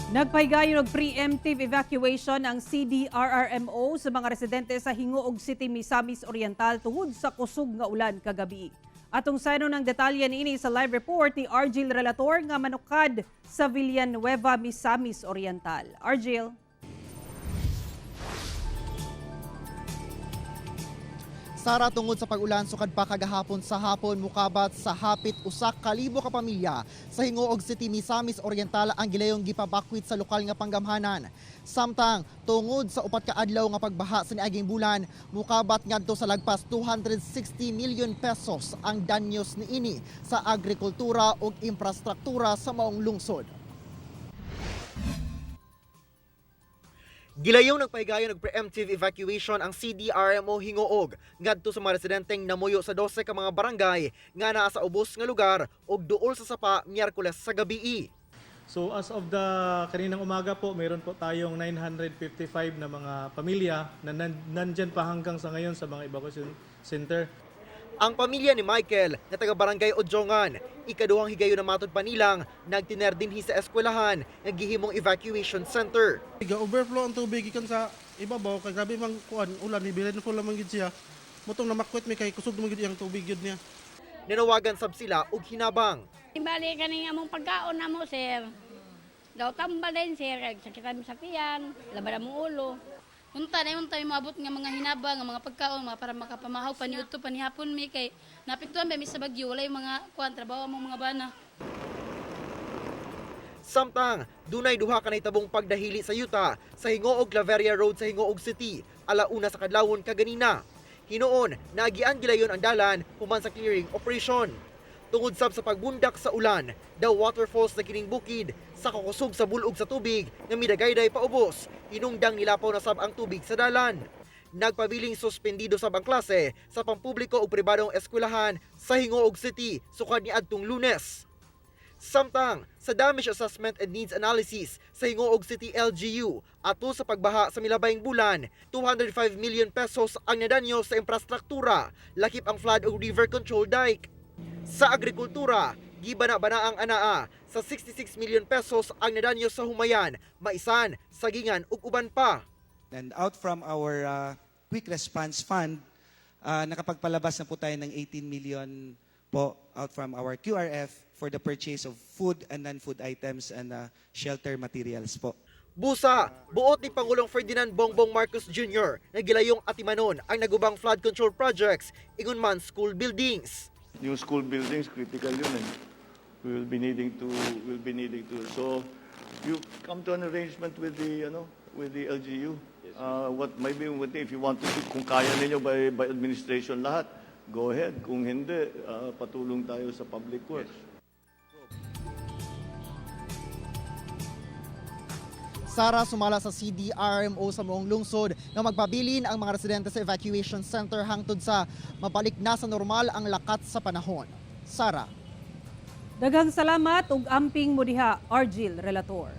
Nagpahigayon og preemptive evacuation ang CDRRMO sa mga residente sa Gingoog City, Misamis Oriental tungod sa kusog nga ulan kagabi. Atong sayran ang detalye niini sa live report ni Argil Relator nga manukad sa Villanueva, Misamis Oriental. Argil. Sara, tungod sa pag-ulan sukad pa kagahapon sa hapon, mukabat sa hapit 1,000 ka pamilya sa Gingoog City, Misamis Oriental ang gilayong gipabakwit sa lokal nga panggamhanan. Samtang tungod sa 4 ka adlaw nga pagbaha sa niaging bulan, mukabat ngadto sa lagpas 260 million pesos ang danyos niini sa agrikultura ug infrastruktura sa maong lungsod. Gilayong nagpahigayon og preemptive evacuation ang CDRMO Gingoog ngadto sa mga residenteng namuyo sa 12 ka mga barangay nga naa sa ubos nga lugar ug duol sa sapa Miyerkules sa gabii. So as of the kaninang umaga po, mayroon po tayong 955 na mga pamilya na nandyan pa hanggang sa ngayon sa mga evacuation center. Ang pamilya ni Michael na taga barangay Odjongan, ikaduhang higayon na matod pa nilang nagtiner dinhi sa eskwelahan nga gihimong evacuation center. Ga overflow ang tubig gikan sa ibabaw kay grabe mang kuan ulan, ni rainfall lamang gid siya. Mutong namakwit mi kay kusog man gid iyang tubig gid niya. Nanawagan sab sila og hinabang. Bali kaning among pagkaon namo, sir. Daw tambal din, sir, kay sakit kami sa tiyan, laban among ulo. Unta na unta may maabot nga mga hinabang, nga mga pagkaon mga para makapamahaw paniudto panihapon mi kay napiktuan ba mi sa bagyo, walay mga kuan trabaho among mga bana. Samtang, dunay duha ka nahitabong pagdahili sa yuta sa Gingoog Claveria Road sa Gingoog City, 1:00 sa kadlawon kaganina. Hinuon, naagian gilayon ang dalan human sa clearing operation. Tungod sab sa pagbundak sa ulan, daw waterfalls na kining bukid sa kakusog sa bulog sa tubig nga midagayday paubos, hinungdang nilapaw na sab ang tubig sa dalan. Nagpabiling suspendido sab ang klase sa pampubliko ug pribadong eskwelahan sa Gingoog City sukad niadtong Lunes. Samtang, sa damage assessment and needs analysis sa Gingoog City LGU ato sa pagbaha sa milabayng bulan, 205 million pesos ang nadanyo sa infrastruktura, lakip ang flood ug river control dike. Sa agrikultura, gibana-bana ang anaa sa 66 million pesos ang nadanyo sa humayan, maisan, sagingan ug uban pa. And out from our quick response fund, nakapagpalabas na po tayo ng 18 million po out from our QRF for the purchase of food and non-food items and shelter materials po. Busa, buot ni Pangulong Ferdinand Bongbong Marcos Jr. na gilayong atimanon ang nagubang flood control projects ingon man school buildings. Yung school buildings, critical yun eh. We will be needing to, will be needing to. So, you come to an arrangement with the, ano, with the LGU. What maybe what if you want to, kung kaya ninyo by administration lahat, go ahead. Kung hindi, patulong tayo sa public works. Sara, sumala sa CDRMO sa buong lungsod nga magpabilin ang mga residente sa evacuation center hangtod sa mabalik na sa normal ang lakat sa panahon. Sara. Daghang salamat ug amping mo diha, Argil Relator.